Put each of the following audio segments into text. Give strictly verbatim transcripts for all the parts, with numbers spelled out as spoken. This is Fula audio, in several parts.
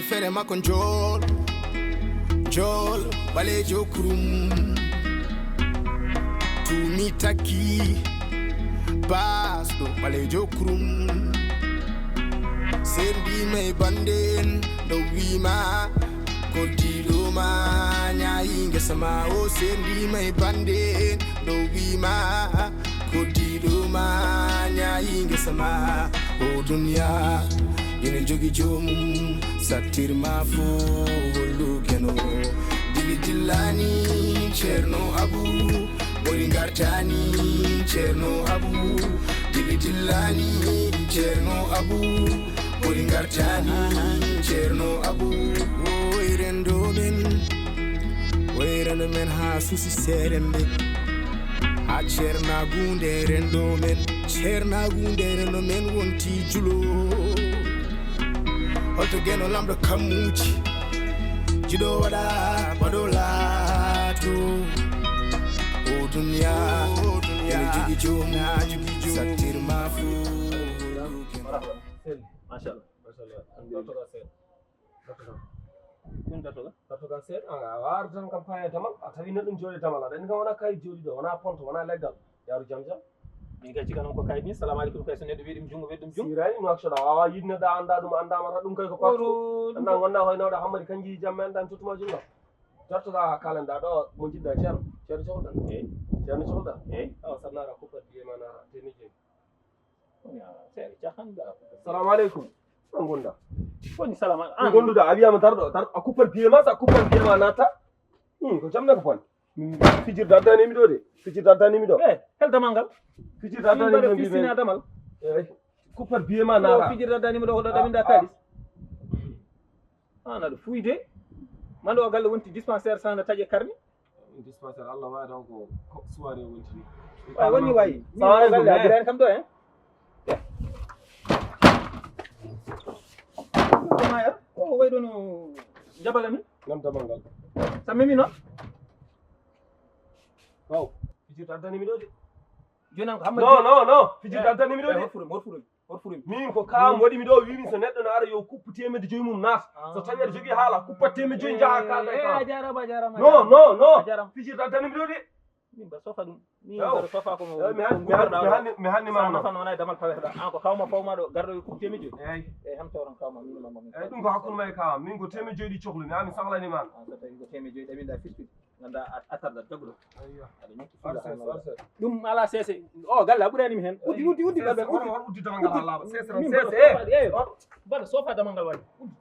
Fere makko njool, njool, ɓaleejo kurum. Tumi takki, baasɗo, ɓaleejo kurum. Sendiima e bande en, ɗo wiima, koddiɗo ma, ñaayi ngesa ma. O sendiima e bande en, ɗo wiima, koddiɗo ma, ñaayi ngesa ma. O duniya, ina jogi joomum, sattir ma fo hollu keno. Dili dillani, Ceerno Abu, ɓuri ngartani, Ceerno Abu. Dili dillani, Ceerno Abu, ɓuri ngartani, Ceerno Abu. Oy rendo men, oy rendo men haa suusi seeremɓe. Haa ceernaagu nde renndo men, ceernaagu nde renndo men wonti julo. Holto geno lamɗo kammuuji, jiɗo waɗa, waɗo laato. O duniya, o duniya, ene jogi joom, ene jogi joom. Sattir ma fo. Machallah. Machallah. Alhamdulillah. Ɗum dartoɗa? Dartoɗa seeɗa. A waawata tan kam paaya damal, a tawi neɗɗo jooɗi damal, aɗa anndi kam wonaa kayit jooɗi ɗo, wonaa ponto, wonaa leggal. Yaaru jam jam. Min kay cikanam ko kayit ni, salamu aleykum kay so neɗɗo wiyi ɗum junngo, wiyi ɗum junngo. Sirani, no accoɗa, a waawaa yiɗnode a anndaa ɗum, anndaama tan, ɗum kay ko partout. Ɗum anndaa kay ngonɗaa hoy nawɗa Hammadi Kanji jamma anndaa mi tottuma junngo. Dartoɗa kaalanɗaa ɗo mo njiɗɗaa Ceerno, Ceerno Cohluɗa. Eey. Ceerno Cohluɗa. Eey. Awa saɗa naata kuppat biye ma naata, teemeɗɗe joyi. Woni a seeɗa cahan ga. Salamu aleykum. An gonda. Woni salama. An gonduɗa a wiyama darɗo, dar a kuppat biye ma, sa kuppat biye ma natta. Hmm, ko jam na ko fon. Fijirde addani mi ɗo de. Fijirde addani mi ɗo. Eh, hel damal ngal. Fijirde addani mi ɗo. Fistini damal. Eh, kuppat biye ma natta. Fijirde addani mi ɗo ko ɗo ɗaminɗa kalis. An aɗa fuuy de. Mande o galle wonti dispensaire sans taƴe karni. Dispensaire, Allah wawi taw ko, ko suware wontini. Ay woni wayi. Salamu aleykum. Galle a ɓirani kam ɗo, hein? Ko ma yar? Ko wayi ɗo no jabala ni? Nam damal ngal. Sa memi noon? Waaw. Fijirde addani mi ɗo de. Jonan ko Hammadi. Non, non, non. Fijirde addani mi ɗo de. Hor furum, hor furum. Hor furum. Min ko kam waɗi mi ɗo, wimi so neɗɗo na ara yo kuppu teemedde joyi mum naat. So tawi aɗa jogii haala, kuppat teemedde joyi njaha kalda e kam. A jarama, a jarama. Non, non, non. A jarama. Fijirde addani mi ɗo de. Min ba sofa ɗum. Min ba sofa ko mo. Mi hanni, mi hanni, mi hanni ma. Nafan wona e damal pawerɗa. An ko kawma fawma ɗo, garɗo yo kuppu teemedde joyi. Eyi. Eyi, ham tawran kawma, min ma. Eyi, ɗum ko hakkunde ma e kawma. Min ko teemedde joyi ɗi cohlu mi, an mi sahlani ma. An so tawi ko teemedde joyi ɗaminɗa firtude. Nganndaa a, a tardat jagguɗo. Ayyo. Aɗa ñakki fulla. Ɗum alaa seese. O galle a ɓurani mi heen. Uddi, uddi, uddi, balɓe, uddi. Uddi damal ngal haa laaɓa. Seese tan, seese. Mbaɗa sofa damal ngal waɗi. Uddi.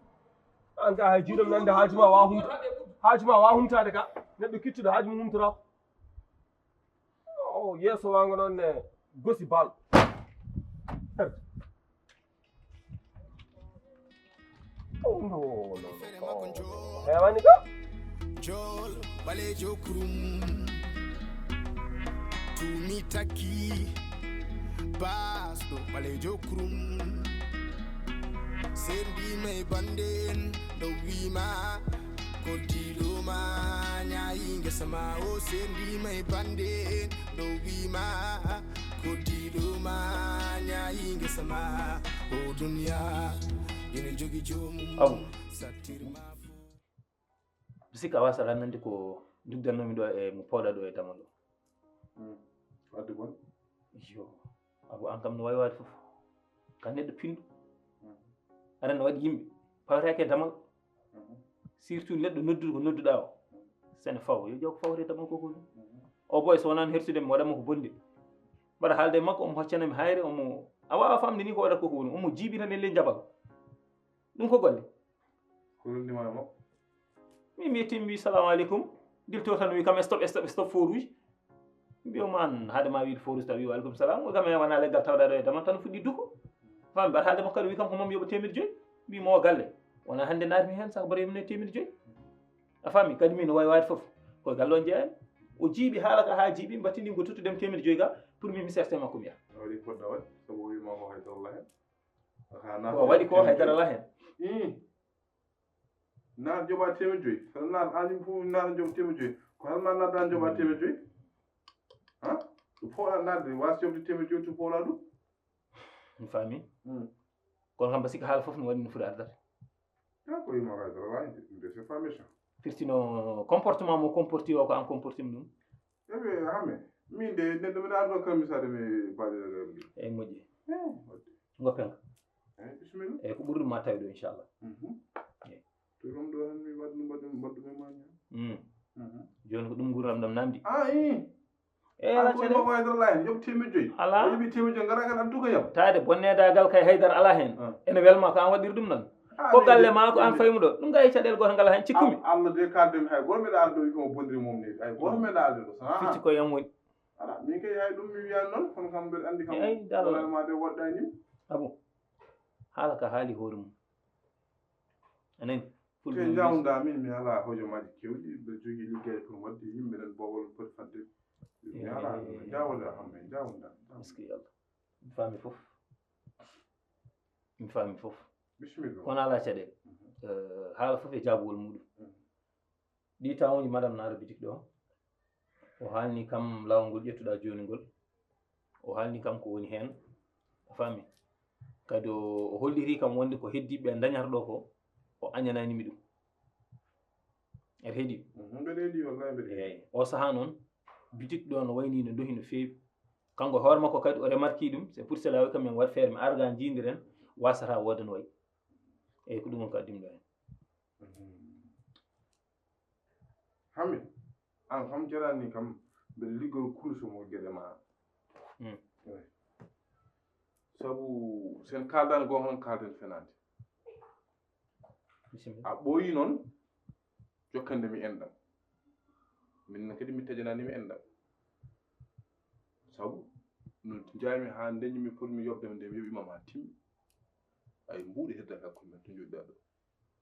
An ka hay jiiɗo mi nande haaju ma waa humta. Haaju ma waa humtaade ka. Neɗɗo kittuɗo haaju mum humtora. O yeeso waango noon ne gosi bal. Hewani ka? Jool ɓaleejo kurum. Tumi takki baasɗo ɓaleejo kurum. Sendiima e bande en ɗo wiima koddiɗo ma ñaayi ngesa ma. O sendiima e bande en ɗo wiima koddiɗo ma ñaayi ngesa ma. O duniya ina jogi joomum. Abu. Sattir ma fo. Sikka a wasata nande ko ndugdannomi ɗo e mo pooɗa ɗo e damal ɗo. Wadde bon. Yo. Abu an kam no wawi waade fof. Ka neɗɗo pinɗo. Aɗa no waɗi yimɓe pawetake e damal. Surtout neɗɗo nodduɗo ko nodduɗa o. Sene faw yo ƴeew ko fawte e damal ko koni. O boy so wonano hertude mi waɗanmo ko bonde. Mbaɗa haalde e makko omo hoccanami hayre omo a wawa famde ni ko waɗata koko woni omo jiiɓi tan e ley jabal. Ɗum ko golle. Ko lundi ma e makko. Min mi yettii mi wii salamu aleykum. Dilto tan wii kam stop stop stop fo rouge. Mbiyoma an haade ma wiide fo rouge taw wii wa aleykum salam o kam e wona leggal tawɗa ɗo e damal tan fuɗɗi duko. Fami mbaɗa haalde makko kadi wii kam ko mom yoɓa teemedde joyi. Mbimo o galle wona hannde naatmi heen saka mbaɗa yomne teemedde joyi. A fami kadi min o wawi waade fof. Koye galle on jeeyani. O jiiɓi haala ka ha jiiɓi mbattini ngo tottudem teemedde joyi ga pour min mi serte makko mbiya. A waɗi poɗɗa waɗi sabu o wima ko hay dalla heen. O waɗi ko haydara alaa heen. Naar joɓa teemedde joyi. Saɗa naar añum fof naar joɓa teemedde joyi. Ko helma nadda joɓa teemedde joyi. Ha? Ɗo pooɗa nadde wasa joɓde teemedde joyi to pooɗa ɗum. Mi faami. Kono kam ba sikka haala fof no waɗi no foti ardata. Ka ko yima ka dara lahi de, de c'est pas méchant. Firtino comportement mo comporti o ko an comporti ɗum. Ebe hame. Min de, de, de, de, ardo kam misade mi baɗe de mi. Eyi moƴƴi. Eh, wadde. Ngo penka. Eh, bismillah. Eyi ko ɓurɗum ma tawi ɗo inchallah. Mhm. To ɗum ɗo han mi waddu, waddu, waddu mi manya. Mm. Mhm. Joni ko ɗum nguram ɗam namdi. Ah, eh. Eyi Ah, ala ko caɗe. Yima ka dara lahi, yoɓ temeɗɗe joyi. Ala. O yoɓi temeɗɗe joyi, ngara kan adduga yam. Taade bonnedagal kay haydar ala hen. Ah. Ene welma ko an waɗir ɗum noon. Ah, Ko ni, galle ni, ma ko an ni. Faymuɗo ɗum gay caɗele goto ngala hen cikkumi. Al-, Allah de kalde mi hay goto meɗa aldo wi ko bondiri mum ni. Ay goto meɗa aldo ɗo. Ah, Firti ah. Ko yam woni. Ala, min kay hay ɗum mi wiyan noon, kono kam mbeɗa andi kam. Eyi, dal. Wala ma de woɗɗani. Abu. Haala ka haali hoore mum. A nani? Te jawda min mi ala hojomaaji kewɗi, mbeɗa jogii liggey pour wadde yimɓe nen bowol poti fadde. Mi ala jawda hamme jawda. Est-ce que Allah? Mi faami fof. Mi faami fof. Bismillah. Kono ala caɗeele. Eh, haala fof e jaabugol muɗum. Ɗi tawonji madame naara bitik ɗo. O haalni kam laawol ngol ƴettuɗa joni ngol. O haalni kam ko woni hen. A faami? Kadi o o holliri kam wonde ko heddi ɓe dañata ɗo ko o añanani mi ɗum. Aɗa heɗi? Mhm, mbeɗa heɗi, wallahi mbeɗa heɗi. Eyi. O saha noon bitik ɗo no wayni no dohi no feewi. Kanko hoore makko kadi o remarki ɗum, c'est pour cela o wi kam min waɗ feere mi arga jiidiren wasata wooda no wayi. Eyi ko ɗum woni ko addimi ɗo hen. Mhm. Hami, an kam jarani kam mbeɗa liggoro kursu mo geɗe ma. Mm. Eyi. Sabu sen kaldani goo tan kalden fenade. Bisimilla. A ɓooyi noon jokkande mi enɗam. Min kadi mi tajanani mi enɗam. Sabu no njaymi haa ndeñmi mi foti mi yoɓde nde mi yoɓima ma timmi. Ay mbuuɗi hedde hakkunde men to njoɗɗa ɗo.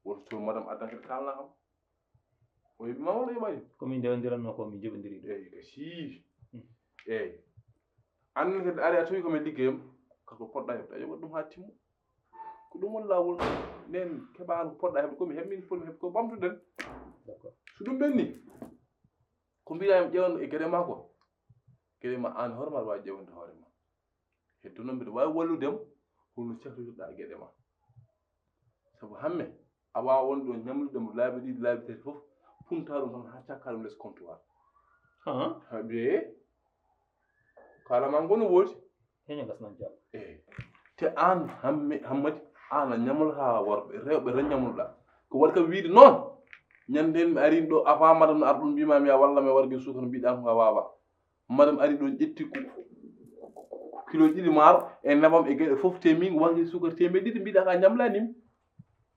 Woto to madame addan kadi kalna kam. O yoɓima wala yoɓayi. Ko min ndewondiranno ko min joɓondiri ɗum. Eyi ka sii. Eyi. An kadi ari a tawi ko mi liggeyam. Kako poɗɗa yoɓde a yoɓat ɗum haa timmu. Ko ɗum woni laawol nen keɓaano ko poɗɗa heɓde ko mi heɓ min foti mi heɓ ko ɓamtuɗen. D'accord. So ɗum ɓenni ko mbiɗa mi ƴewan e geɗe ma ko geɗe ma an hoore ma aɗa wawi ƴewande hoore ma. Heddo noon mbiɗa wawi wallude mo holno cahrirɗa geɗe ma. Sabu hamme a wawa wonde ɗo ñamlude mo laabi ɗiɗi laabi tati fof punta ɗum tan ha cakka ɗum les comptoir. Ahan. Habe kala ma ngoni woodi. Heño gasnan jam. Eyi. Te an hamme hammadi an a ñamlata worɓe rewɓe tan ñamluɗa. Ko waɗi kam wiide noon ñande hen mi ari ɗo avant madame no ar ɗum mbima mi a walla mi wargue sukara mbiɗa ko a wawa. Madame ari ɗo ƴetti ko kilo ɗiɗi maaro e nebam e geɗe fof te min wargue sukara temeɗe ɗiɗi mbiɗa ka ñamlanimi.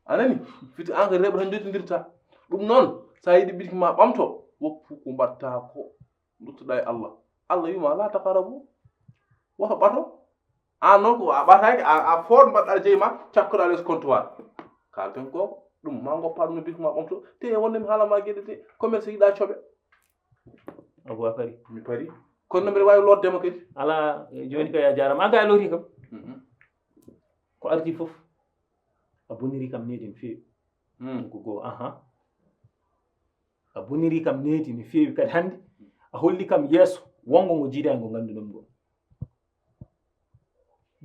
A nani? Fiti an ko rewɓe tan jottodirta. Ɗum noon sa yiɗi ɓiɗki ma ɓamto woppu ko mbatta ko. Duttoɗa e Allah. Allah wima la taqarabu. Woto ɓato. An noon ko a ɓataki a a foot mbaɗɗa jeyi ma cakkoɗa les comptoir. Kalten koko ɗum ma goppa ɗum no bik ma ɓamto te wonde mi haalama gueɗe te commerce yiɗa cooɓe. Abu a pari. Mi pari. Kono no mbiɗa wawi loddema kadi. Ala joni kay a jarama an kay a lori kam. Mhm. Ko arti foof a boniri kam nedi no fewi. Hmm. Ko goo aha. A boniri kam needi no feewi kadi hannde a holli kam yeeso wonngo ngo jiidaani ngo ngannduɗon ngo.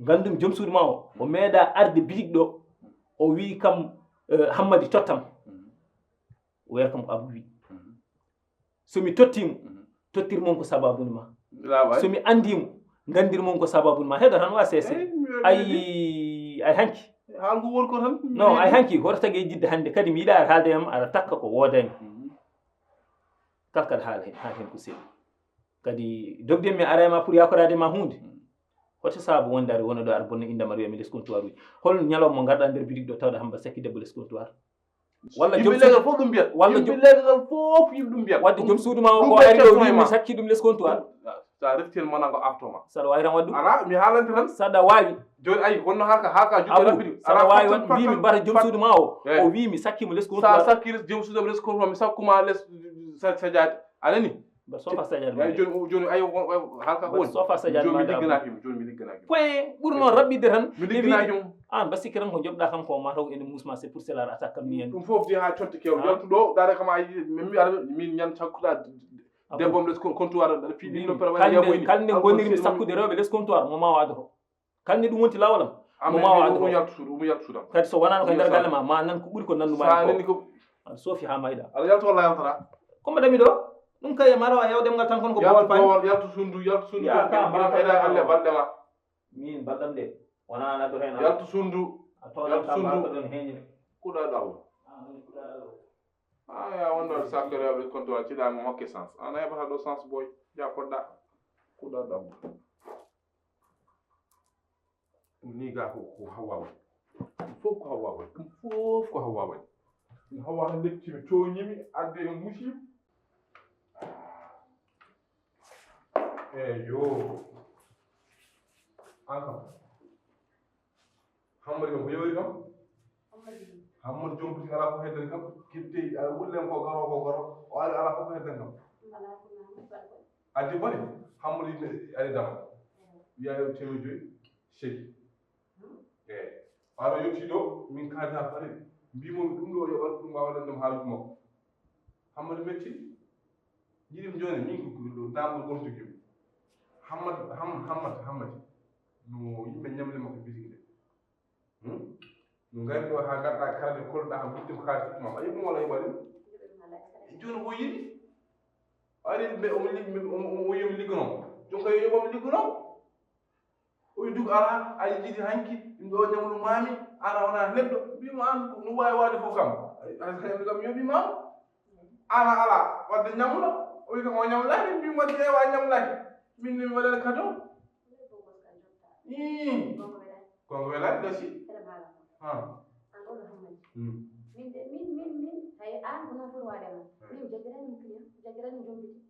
Nganndum joom suudu ma o o meeɗa arde bitig ɗo o wii kam eh, hammadi tottam. O wiyata kam ko abu wii so mi tottiimo tottir mon ko sababuni ma. So mi anndimo nganndir mon ko sababuni ma heɗo tan wa sese. Ay ay hanki. Haalgu won ko tan. Non ay hanki hoto tagi e jidde hannde kadi mi yiɗa aɗa haalde yam aɗa takka ko woodani. Kala kadi haala haala heen ko selli kadi dogde mi ara e ma pour yakoraade ma huunde. Hoto saabu wonde aɗa wona ɗo aɗa bonna innde ma ɗo e mi les comptoir uji hol ñalawma mo ngarɗa nder bitig ɗo tawɗa hamba sakki debbo les comptoir. Walla joom suudu fof ɗum mbiyat walla joom legal fof yim ɗum mbiyat wadde joom suudu ma o ko ari ɗo wimi sakki ɗum les comptoir. Sa refti hen mana ko aftoma saɗa wawi tan wadde ɗum ala mi haalante tan saɗa wawi joni ayi wonno haalka haalka juɗɗo abu saɗa wawi wan mbimi mbata joom suudu ma o o wi mi sakkimo les comptoir sa sakki les joom suudu am les comptoir mi sakkuma les sajaade anani ba sofa sajaade ma joni joni ayi haalka ko woni sofa sajaade joni mi ma ligganaki mo joni mi ligganaki point ɓurno raɓɓidde tan mi ligganaki mo an ba sikki tan ko joɓɗa kam ko mataw ene musma c'est pour cela attaque kam ni hen ɗum fof de ha cotte kew yaltu ɗo dare kam a yi min mi ara min ñan cakkuɗa debbo am les comptoir aɗa fi ɗin no pere wala yamoyni kalde gonirmi sakkude rewɓe les comptoir mo ma wadoto kalde ɗum wonti lawalam Amma mo ma mi waɗa ɗum ko yaltu suudu, omo yaltu suudu am. Kadi so wonano ko nder galle ma, ma nan ko ɓuri ko nannu ma. Sa nani ko. An soofi ha mayɗa. Aɗa yalta walla a yaltata? Ko mbaɗami ɗo? Ɗum kay ma ɗo a yaw ɗemngal tan kon ko boowal paami. Yaltu suudu, yaltu suudu. Ya, ka ma fayda galle balɗe ma. Min balɗam de. Wona an addoto hen. Yaltu suudu. A tooñan ka ma ko ɗon heñi. Kuɗa ɗaw. Ah, ya wonno sakkere aɓe kontowa ciɗa mo hokke sens. An a heɓata ɗo sens boy. Ja podda. Kuɗa ɗaw. Ɗum ni ga ko, ko Hawwa waɗi. Ɗum fof ko Hawwa waɗi. Ɗum fof ko Hawwa waɗi. Ɗum Hawwa tan leptimi, tooñimi, addi e musiba. Eyo. An kam. Hammadi kam ko yowri kam? Hammadi jompiti ala ko heddan kam. Kitte, a wullen ko garo, ko garo. O ari ala ko heddan kam. Addi bone, Hammadi ne ari dama. Wiya yo teme joyi, seki. Eyi. Ɓaaɗo yettii ɗo, min kaaldi haa pare. Mbimo ɗum ɗo yoɓat ɗum waawa ɗon ɗum haaluji makko. Hammadi metti. Jiɗim jooni, min ko ɗo damɗo gonto jogi. Hammadi, Ham-, Hammadi, Hammadi. No yimɓe ñamle makko bisigi de. Hmm? No ngari ɗo haa ngarɗa karde kolɗa haa guddi ko kaaldi tuma. A yiɗum wala yoɓa ɗum? Jooni ko yiɗi? Ari ɓe omo ligg-, omo, omo, omo wiya mi liggono. Jooni kay yoɓa mi liggono. O wi dug ala, a yiɗi hanki, ɗum ɗo ñamlu maami, an a wona neɗɗo. Mbimo an, no waawi waade fof kam. Ay, ay, ay, kam yoɓi maam. An a ala, wadde ñamlo. O wi kam o ñamlaani, mbimo wadde ƴeewa ñamlaaki. Min ni mi waɗani kado. Ii. Ko ko welaani gasi. Ha. Hmm. Min de, min, min, min, hay an ko noon foti waade ma. Min jaggirani mo client, jaggirani jombiti.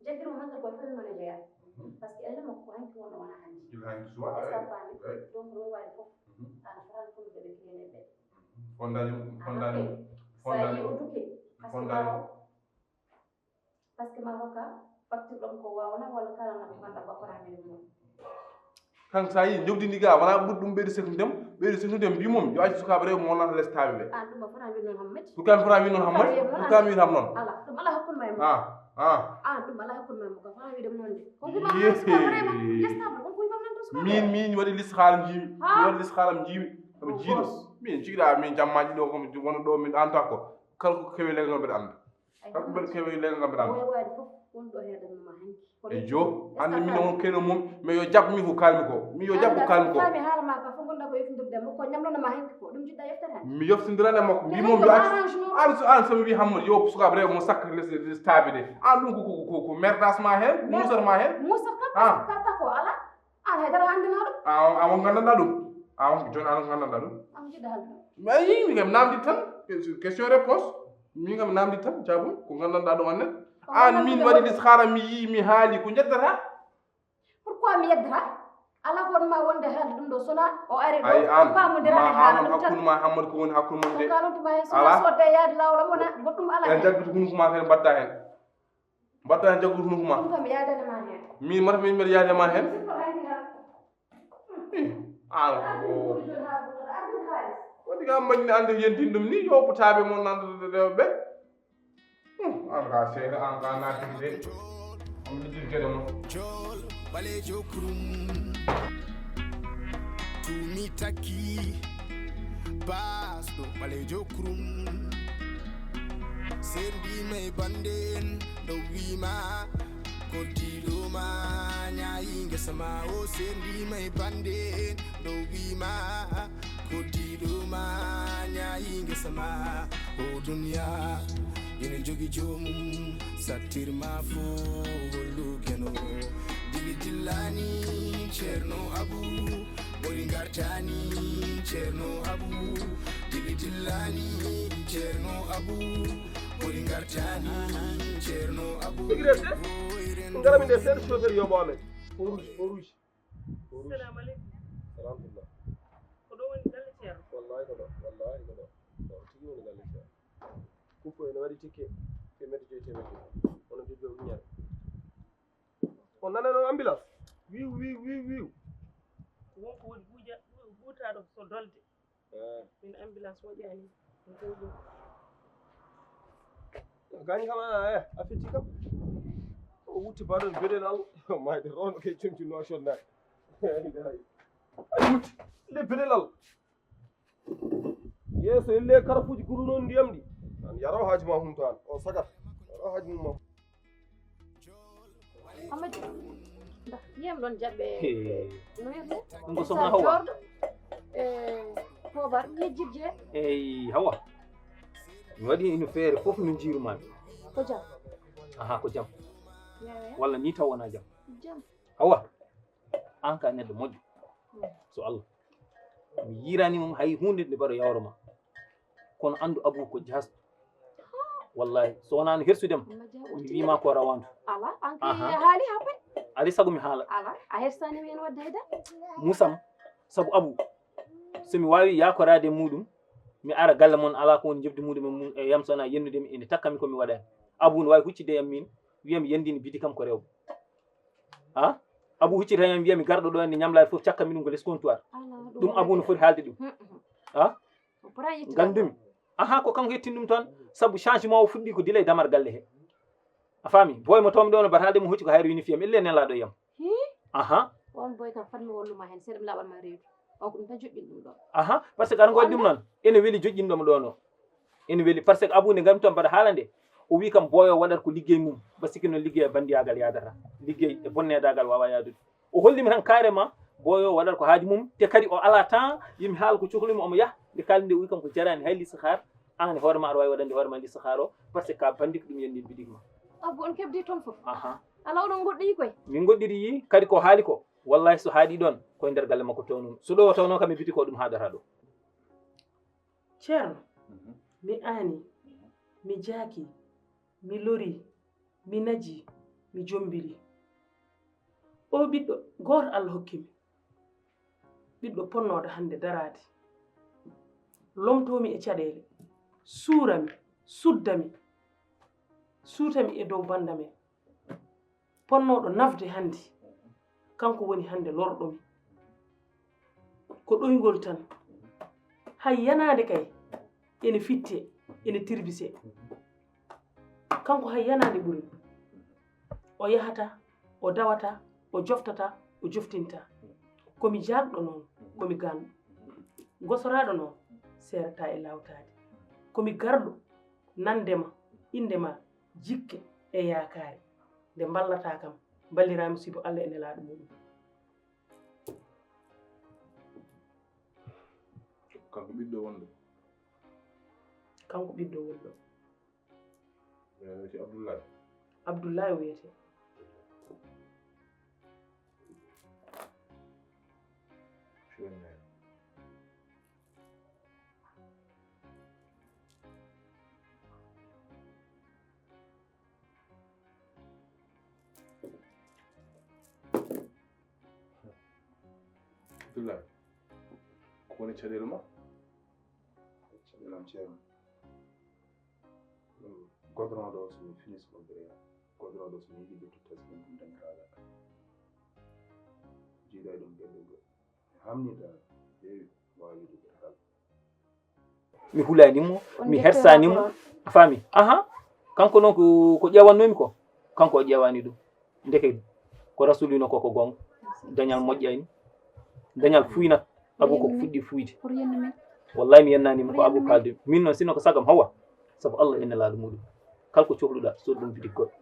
Jaggiro mo hankadi koye famille mon e jeyaa. Mhm. Parce que elle mo ko hanki wonno wona hanki. Gila hanki suwa. Est-ce que a faami? Donc ɗo waɗi fof. Mhm. An faran fof ɓe ɓe client ɓe. Mhm. Fondani, ah, fondani, ok. Fondani. Sa yi o duke. Fondani. Parce que ma hokka facture ɗon ko waawna walla kalanna ko ganduɗa ko fotani e mum. Kan sa yi jogdi ndi ga wona ɓuri ɗum ɓeydi seknudem, ɓeydi seknudem mbi mum yo accu sukaaɓe rewɓe mo wonata les taaɓe ɓe. An ɗum a fotani wiide noon Hammadi. Pourquoi mi fotani wiide noon Hammadi? Pourquoi mi wiide ham noon? Ala, ɗum ala hakkunde ma e mum. Ah, ah. An ɗum ala hakkunde ma e mum, ko fotani wiide noon de. Ko kuma sukaaɓe rewɓe les taaɓe, ko kuma nan to sukaaɓe. Min, min waɗi liste haala jiimi. Mi waɗi liste haala jiimi. Ko jiiɗo. Min jigiɗa min jammaji ɗo ko mi wona ɗo min anta ko. Kala ko kewi legal mbeɗa anda. Ay, kala ko mbeɗa kewi legal mbeɗa anda. Oya waɗi fof wonɗo heɗanno ma hanki. E jo, andi min on keno mum, mais yo jab mi ko kalmi ko. Mi yo jab ko kalmi ko. Fami haala ma ka fof gonɗa ko yoftindirde mo ko ñamlono ma hanki ko. Ɗum jiɗɗa yeftere han. Mi yoftindirane makko. Mbi mum yo accu. An so, an so mi wi Hammadi yo sukaaɓe rewɓe mo sakka les, les taaɓe de. An ɗum ko, ko, ko, ko merdas ma hen, musar ma hen. Musar kam, karta ko ala. An haydara anndinaa ɗum. A on, a on nganndanɗaa ɗum. A on jooni an nganndanɗaa ɗum. An jiɗɗa haalde. Mi a yii mi kam namdi tan. Question réponse. Min kam namdi tan jaabu ko nganndanɗaa ɗum annet. An min waɗi lis hara mi yii mi haali ko njeddata. Pourquoi mi yeddata? Ala ko wonma wonde haalde ɗum ɗo sona o ari ɗo. Ay an ma an on hakkunde ma Hammadi ko woni hakkunde mon de. Ala sodde yaade lawol am wona goɗɗum ala. En jaggutu hunko ma kadi mbatta hen. Mbaɗɗa jaggude hunuko ma. Ɗum kam yaadani ma heen. Min mata min mbeɗa yaade ma heen. An ko waɗi kam mbaɗini ande yentin ɗum ni yo opotaaɓe mon nande rewɓe. An ka seeɗa an ka naatiri de. Am liggir geɗe mon. Jool ɓaleejo kurum. Tumi takki. Baasɗo ɓaleejo kurum. Sendima e bande en ɗo wima. Koddiɗo ma ñaayi ngesa ma o sendima e bande en ɗo wima. Koddiɗo ma ñaayi ngesa ma. O duniya ina jogi joomum sattirma fo hollukeno. Dili dillani ceerno abu. Ɓuri ngartani ceerno abu. Dili dillani ceerno abu. Ɓuri ngartani ceerno abu. Igre se. Ngara mi nde seeɗa chauffeur yoɓo amen. Oruj oruj. Salamu aleykum. Salamtullah. Ko ɗo woni galle ceerno? Wallahi ko ɗo. Wallahi ko ɗo. Ɗo tigi woni galle ceerno. Kuppo ene waɗi tikke teemedde joyi teemedde joyi. Onon jogi o wiññere. On nanano ambulance? Wiw wiw wiw wiw. Wonko woni ɓuuja ɓuutaaɗo so dolde. Min ambulance moƴƴani. Gaañi kam ana aya a fitti kam. O wutti baɗon beɗen Allah. Mayde rono ke comci notion naɗi. Ay wutti. Nde Pelelal. Yeeso elle karfuuji guru noon ndiyam ɗi. An yaraw haaju ma humto an. O sagat. Yaraw haaju mum ma. Amadi, ndax yiyam ɗon jaɓɓe. He. No wiyetee? Ɗum ko sohna Hawwa. Joorɗo. E poobar, yejjit je. Eyi, Hawwa. Mi waɗi ino feere fof no njiirumaami. Ko jam? Aha, ko jam. Yaya. Walla ni taw wonaa jam. Jam. Hawwa. An ka neɗɗo moƴƴo. Mm. So Allah. Mi yiirani mum hay huunde nde mbaɗo yawro ma. Kono anndu Abu ko jahas. Wallahi, so wonaa no hersude ma, mi wiima ko rawandu. Ala, an ki haali haa pay. Ali sago mi haala. Ala, a hersani mi en wadde hayda. Musam, sabu Abu, so mi waawi yaakoraade e muɗum, mi ara galle mon, alaa ko woni njoɓdi muɗum e mum, e yam so wonaa yennude mi, ene takka mi ko mi waɗani. Abu no waawi huccude e yam min, wiya mi yandini bidi kam ko rewɓe. Ha? Abu huccita hen wiya mi garɗo ɗo, ene ñamlaade fof, cakka mi ɗum ko les comptoir. Ala, ɗum Abu no foti haalde ɗum. Mm, mm. Ha? Gandumi. Aha, ko kanko yettin ɗum toon, sabu changement o fuɗɗi ko dilay damar galle he. A faami? Boy mo tomi ɗo no bata haalde mo hucci ko hayre wini fiyam, elle nelaɗo yam. Hi? Aha. On boy kam fat mi walluma hen, seeɗa mi laɓan ma reedu. On ko ɗum tan joƴƴin ɗum ɗo. Aha, parce que aɗa ko waɗi ɗum noon, ene weli joƴƴinɗo mo ɗo no. Ene weli, parce que Abu nde ngarmi toon mbaɗa haala nde, o wi kam boyo waɗat ko liggey mum, ba sikki noon liggey e bandiyagal yadata. Liggey e bonnedagal wawa yadude. O holli mi tan carrément, boyo waɗat ko haaju mum, te kadi o ala temps, yimi haala ko cohli mo, omo yah, nde kalde nde o wi kam ko jarani hay listixaar, an e hoore ma aɗa wawi waɗande hoore ma listixaar o, parce que ka bandi ko ɗum yandi bidig ma. Abbo, on kebdi toon fof? Aha. Ala oɗon goɗɗoyi koy? Min goɗɗiri yi, kadi ko haali ko, wallahi so haali ɗon, koye nder galle makko tawno. So ɗo o tawno kam e bidi ko ɗum haɗata ɗo. Ceerno, mi aani, mi jaaki, mi lori, mi naji, mi jombili. O ɓiɗɗo gooto Allah hokki mi. Ɓiɗɗo ponnooɗo hannde daraade. Lomtoomi e caɗeele, suurami, suddami, suutami e dow banndam en. Ponnooɗo nafde hannde, kanko woni hannde lorɗo mi. Ko ɗoyngol tan. Hay yanaande kay, ene fitte, ene tirbise. Kanko hay yanaande ɓuri. O yahata, o dawata, o joftata, o joftinta. Ko mi jaagɗo noon, ko mi ganɗo. Gosoraaɗo noon, seerata e lawtaade. Ko mi garɗo, nande ma, innde ma, jikke e yaakaare. Nde mballata kam, mballira musiibo Allah e nelaaɗo muɗum. Kanko ɓiɗɗo wonɗo? Kanko ɓiɗɗo wonɗo. Wiyete Abdullahi? Abdullahi wiyete. Abdullahi, ko woni caɗeele ma? Caɗeele am, ceerno. Godron ɗo, so mi fini, so mi bere, godron ɗo, so mi yiɗi ɓe tutta, so min ɗum dañata alaka. Jiiɗa e ɗum ɓerɗe goɗɗe. Mi hamni tan, heewi, mi waawi yiɗude kala. Mi hulani mo, mi hersani mo. A faami? Aha. Kanko noon ko, ko ƴeewannoomi ko, kanko o ƴeewaani ɗum. Ndeke ko Rasul wino ko, ko goonga. Dañal moƴƴani. Dañal fuynat. Abu ko fuɗɗi fuyde. Wallahi mi yennaani mo ko Abu kaldi. Min noon sinno ko sagam Hawa. Sabu Allah e nelaaɗo muɗum. Kala ko cohluɗa, sood ɗum bitik goɗɗo.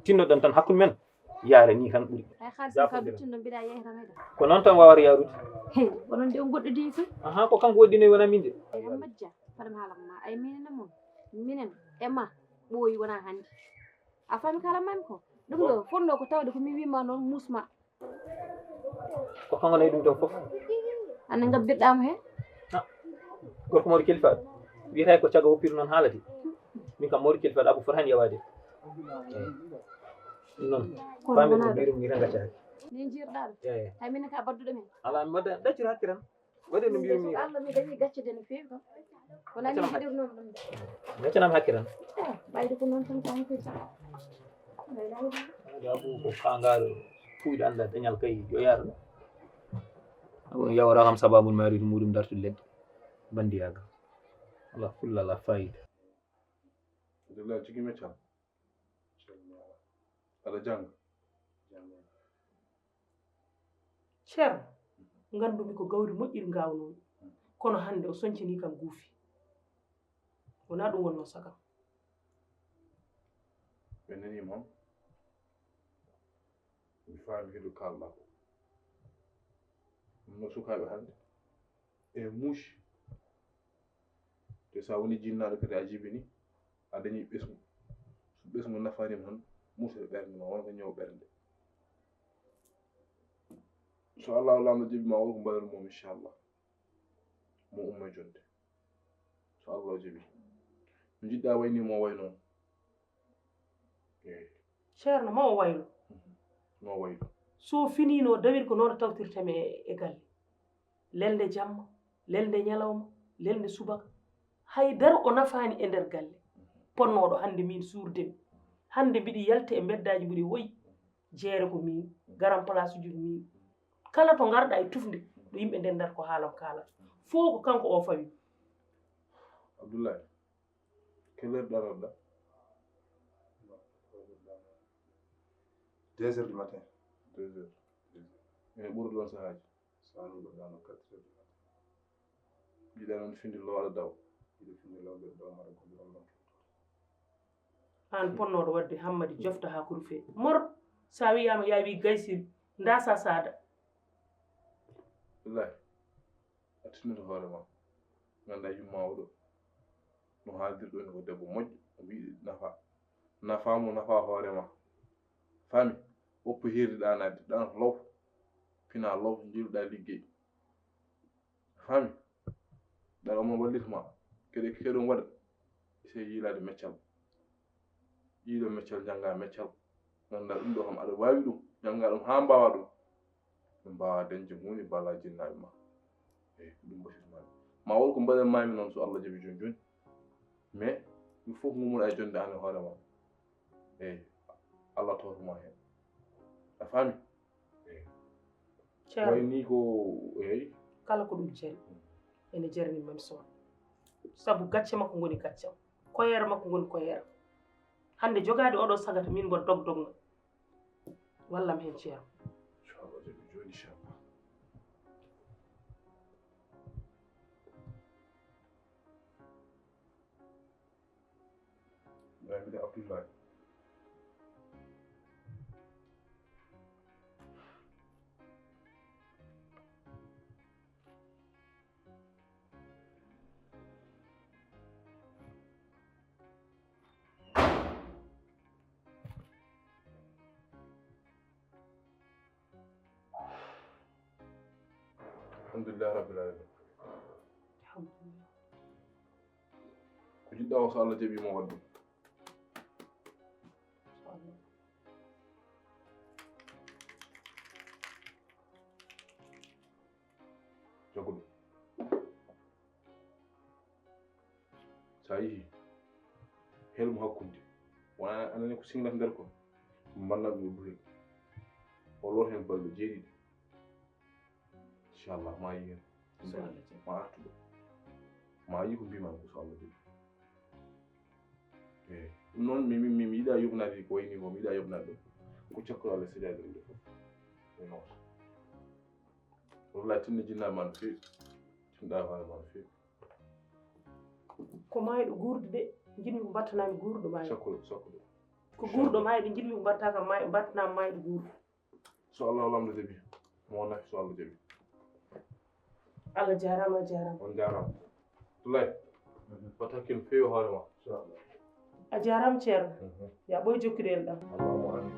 Tinnoɗen tan hakkunde men. Yaara ni tan ɓuri. Ay xaalis ka duttuno mbiɗa yeehi tan hayda. Ko noon tan wawata yaarude. He, onon de on goɗɗo di koy. Aha, ko kanko waɗɗinoyi wona min de. Ay majja, faɗa mi haalan ma. Ay minen e mon. Minen e ma ɓooyi wona hannde. A faami ko haalan mami ko? Ɗum ɗo fonno ko tawde ko mi wima noon musma. Ko kanko nayi ɗum ɗon fof. Anne ngabbirɗamo he? Ah, gorko mawɗo kilifa wiyata ko cagga woppiri noon haalati. Min kam mawɗo kilifa Abu fotani yawaade. Noon. Kono faami ko wona mbirum ni tan gacca hake. Ni jirɗaɗo. Eyi. Hay min ka badduɗo men. Ala mi wadda daccir hakke tan. Waɗi no mbiyumi. Allah mi dañi gaccude no feewi kam. Wona ni jiɗirnoo ɗum. Gaccanam hakke tan. Eh, ɓayde ko noon tan ko hankadi. Aɗa Abu ko kangaaɗo puuyɗo annda dañal kay yo yaar ɗum. Abu yawra kam sababun maaritu muɗum dartude leɗɗe. Bandiyaga. Ala fulla ala fayida. Abdullah jigi meccal. Aɗa jannga? Ceerno, Nganndumi ko gawri moƴƴiri ngaawnoomi. Kono hannde o soñcanii kam guufi. Wonaa ɗum wonnoo sakam. Ɓe nanii ma. Mi faami hino kaalɗaa ko. Ɗum no sukaaɓe hannde. E muusi. Te so a woni jinnaaɗo kadi a jibini, a dañi ɓesngu. So ɓesngu nafaani ma tan, muus e ɓernde ma, wonko ñaw ɓernde. So Allahu Laamɗo jaɓi ma, won ko mbaɗan mo, inchallah. Mo umma e jonde. So Allah jaɓi. No njiɗɗaa wayni mo way noon. Eey. Ceerno, ma o waylo. Ma o waylo. So finiino dawir ko noon tawtirtami e, e galle. Lelnde jamma, lelnde ñalawma, lelnde subaka. Hay dara o nafaani e nder galle. Ponnooɗo hannde miin suurdemi. Hannde mbiɗi yalta e mbeddaaji mbuɗi hoyi. Jeere ko miin, garan palaasuuji ko miin. Kala to ngarɗaa e tufnde, ɗo yimɓe ndendata ko haalam kaalata. Fof ko kanko o fawi. Abdoulaye, quelle heure ɗanorɗaa? Deux heures du matin. Deux heures. Ene ɓura ɗoon sahaaji. Sani ko ɗano quatre heures du matin. Jiɗa noon findi looɗa daw. Jiɗa findi looɗa daw mara ko ɗon ɗon. Aan ponnooɗo waɗde hammadi jofta haa kuru fee. Mor, so a wiyaama yaa wi gaysiri, ndaasa saada. Wallahi. A tinnoto hoore ma. Nganndaa yumma oɗo. No haaldirɗo ni ko debbo moƴƴo, o mbiɗi nafa. Nafa mo nafa hoore ma. Faami? Woppu hirde ɗaanaade, ɗaanoto law. Fina law, njiiluɗaa liggey. Faami? Ɗaɗa omo wallita ma. Keɗe keɗon waɗa. Sey yiilaade meccal. Yiilo meccal, njannga meccal. Nganndaa ɗum ɗo kam aɗa waawi ɗum. Njannga ɗum haa mbaawa ɗum. Ɓe mbaawaa dañde huunde ballaa jinnaaɓe ma. Eey, ɗum mbasiytu maa. Ma won ko mbaɗan maami noon so Allah jaɓi jooni jooni. Mais ɗum fof ngummora e jonnde aan e hoore ma. Eey, Allah tawtu ma heen. A faami? Eey. Ceerno, Way nii ko eey. Kala ko ɗum jari, ene jarani Mansoor. Sabu gacce makko ngoni gaccam, koyeere makko ngoni koyeere am. Hannde jogaade oɗo sagata min mboɗo dog dogno. Wallam heen, Ceerno. Inchallah, jaɓi jooni, inchallah. Yaa mbiɗa Abdoulaye. Alhamdulillah rabbil alamin. Alhamdulillah. Ko jiɗɗa o, so Allah jaɓi mo waɗ ɗum. Jogo ɗum. So a yehii, hel mo hakkunde. Wona anani ko singlata nder ko. Mbanna ɗum e butel. O loota heen balɗe jeeɗiɗi. Inchallah, ma yii heen. So Allah jaɓi. Ma artu ɗo. Ma yii ko mbiimaa ko, so Allah jaɓi. Eey. Ɗum noon, mi, mi, mi, mi yiɗaa yoɓnaade ko wayni ko, mi yiɗaa yoɓnaade ɗum. Ko cakkuɗo Allah sidaade ɗum ɗo fof. E noon. Wallahi, tinni jinnaaɓe ma no feewi. Tinɗaa hoore ma no feewi. Ko maayɗo guurɗo de, njiɗmi ko mbattanaami guurɗo maayɗo. Sakkuɗo, sakkuɗo. Ko guurɗo maayɗo njiɗmi ko mbatta kam maay-, mbattanaami maayɗo guurɗo. So Allah lamɗo jaɓi. Mo nafi so Allah jaɓi. Allah jaaraama, a jaaraama. On jaaraama. Tulay. Wat hakkil no feewi hoore ma. A jaaraama, Ceerno. Yaa ɓooy jokkude enɗam. Allahumma amin.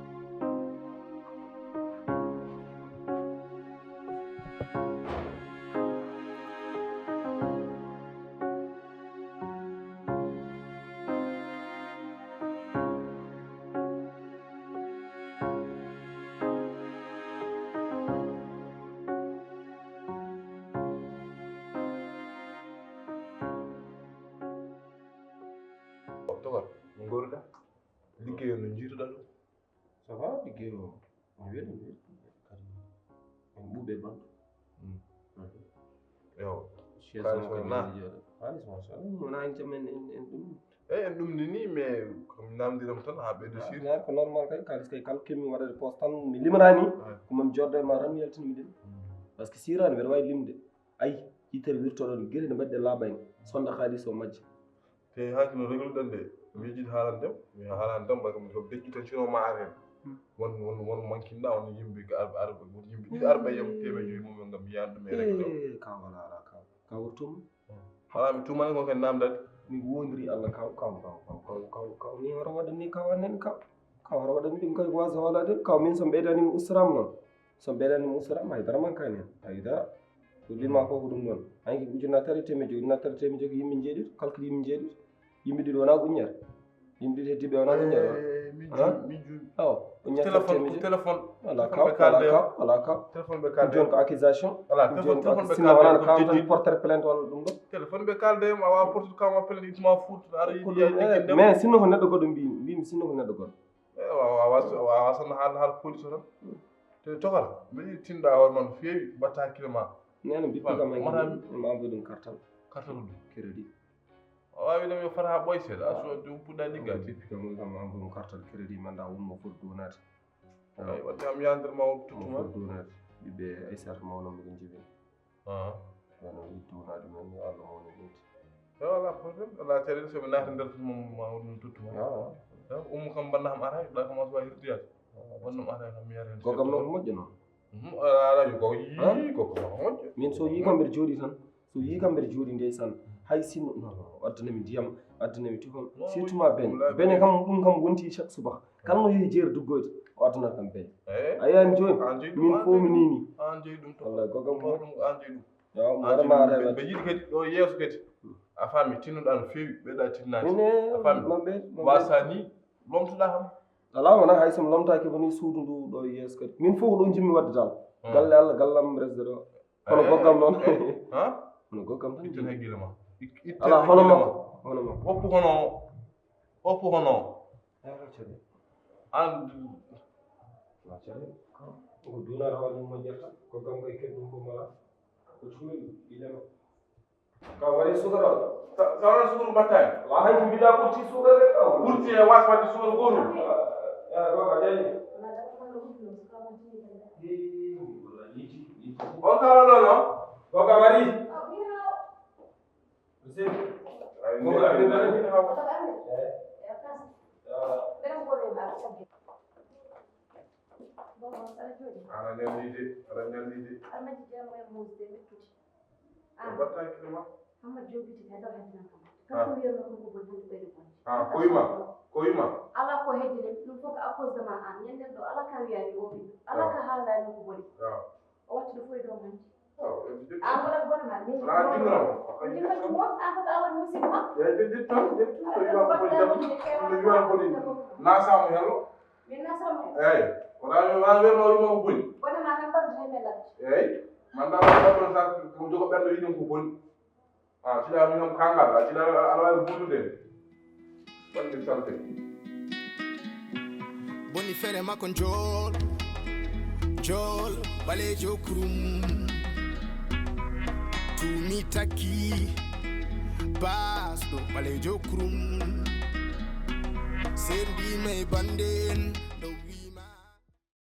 Tokar, no ngooruɗaa? Liggey o no njiitoɗaa ɗum? Ça va, liggey o no weli, no weli. Kadi en ɓuuɓe balɗe. Yo. Chaise Kaalis o o kadi na? no jooɗo. Kaalis, machallah. Wona en jam en, en, en ɗum. Eyi, en ɗum ni ni, mais ko mi namdiram tan haa ɓeydo sir. Ñaar ko normal kay, kaalis kay kala keɓmi waɗade poste tan mi limata ni. Ko mam joddo e ma tan mi yaltini mi dem. Parce que sirani mbeɗa wawi limde. Ay, yitere wirtoɗon gere nde mbaɗɗen laaɓa en. Sonda haalis o majja. Te hankino regluɗen de, miijid haalande mi haalande tan, mbay ko deƴƴu tan sino ma ar hen. Won won won mankinɗa on yimɓe arɓe arɓe yimɓe ɗiɗi arɓe yom temeji mum ngam yiyande ɗum e reglo. Ka wala ala ka ka wurtum. Hala mi tumani ko ken namdade. Mi wondiri Allah kaw kaw kaw kaw kaw kaw kaw ni horo waɗani kaw anen kaw. Kaw horo waɗani ɗum koye wasa wala de kaw min so ɓeydanima usram noon. So ɓeydanima usram haydara mankani hen haydara. Ko lima ko ko ɗum ɗon hanki ujunnaji tati temeji joyi ujunnaji tati temeji joyi ko yimɓe jeeɗiɗo kalkil yimɓe jeeɗiɗo. Yimɓe ɗiɗo wona ko uññere. Yimɓe ɗiɗi heddiɓe wona ko uññere. Awa uññere tati temeji joyi. Téléphone ala kaw ala kaw ala kaw. Téléphone ɓe kalde. Ɗum joni ko accusation. Ala téléphone téléphone ɓe kalde. Wona ko kawtan porter plainte walla ɗum ɗo. Téléphone ɓe kalde ma wawa portude kama plainte ittuma fuut aɗa yiɗi. Mais sinno ko neɗɗo goɗɗo mbimi mbimi sinno ko neɗɗo goɗɗo. Ewa wawa wawa tan haal haal police o tan. Te tokal mbeɗa yiɗi tinɗa hoore ma no feewi mbatta hakkille ma. Nene bippi kam ma envoyé ɗum cartal. Cartal ɗum crédit. A wawi ɗum yo fata ha ɓoy seeɗa a so ɗum puɗɗa liggade. Bippi kam woni kam ma envoyé ɗum cartal crédit manda wummo foti donade. Ay wadde am yandir ma o tuttuma. Foti donade ɓiɓɓe aysata mawno mbiɗo jibini. Kono ittu wona ɗumen yo Allah mawni ɗum. Yo ala problème ala caɗeele soɓe naata nder tuma ma won ɗum tottuma. Ummu kam mbanna kam ara ɗa kam aswa hirtiyat. Won ɗum ara kam mi yara hen. Gogam noon ko moƴƴo noon. Ara yo gogo yi gogo ma ko moƴƴo. Min so yi kam mbeɗa jooɗi tan so yi kam mbeɗa jooɗi ndeysan hay sinno non addanami ndiyam addanami tufam surtout ma bene bene kam ɗum kam wonti chaque subaka kala no yehi jeere duggoyde o addanata kam bene. A yiyani jooni min fof mi nini. An jeyi ɗum to. Wallahi gogam ko an jeyi ɗum. Yo mi waɗa ma rewa. Ɓe yiɗi kadi ɗo yeeso kadi a faami tinnoɗa no feewi ɓeɗa tinnaji a faami wasa ni lomtoɗa kam. Ala wona hay somi lomtaki woni suudu ndu ɗo yeeso kadi min fof ko ɗo jimmi wadde dal galle Allah gallam resde ɗo. Kono goggam noon. Kono goggam tan ittun haqqille ma. Ala hono makko hono makko oppu hono oppu hono an. Ko dunaɗo hoore mum moƴƴata goggam koye keddum ko mala. Ko cuuɗi ɗiɗema. Ka waɗi sukara. Sawran sukuru battani. Wa hanki mbiɗa ɓurti sukara de. Ɓurti e was wadde sukara goto. Ya ko ka jani. On ka waɗo no. Ko ka waɗi. Ana ñalli de, ana ñalli de. Ko battaki ɗuma. Amma jogiti ka ɗo heddinan kam. Kan ko wiyatno kon ko boni hande ɓeyde bonde. Ah, ko yuma, ko yuma. Ala ko heddine ɗum fof ko à cause de ma an ñanden ɗo ala ka wiyani o ɓiɗɗo ala ka haalani ko boni. O watti ɗo fof e dow hanti. An waɗat bone ma min. Ala jinnoro. Jinnoro mo an ko ka woni musiba ma. Ya jejjit tan jejjit tan ko yuma ko boni jam. Ko yuma ko boni. Nasamo hello. Min nasamo. Eyyi. Wona wona wema o yuma ko boni. Bone ma tan ɓamde hen e ladde. Eyyi. Manda ko ɓamɗon sa ko jogo ɓerɗo yiɗen ko boni. A tila min kam kangal a tila aɗa wawi buudude. Wonde salte. Boni fere makko njool njool ɓaleejo kurum. Tuumi takki baasɗo ɓaleejo kurum. Sendima e bande en.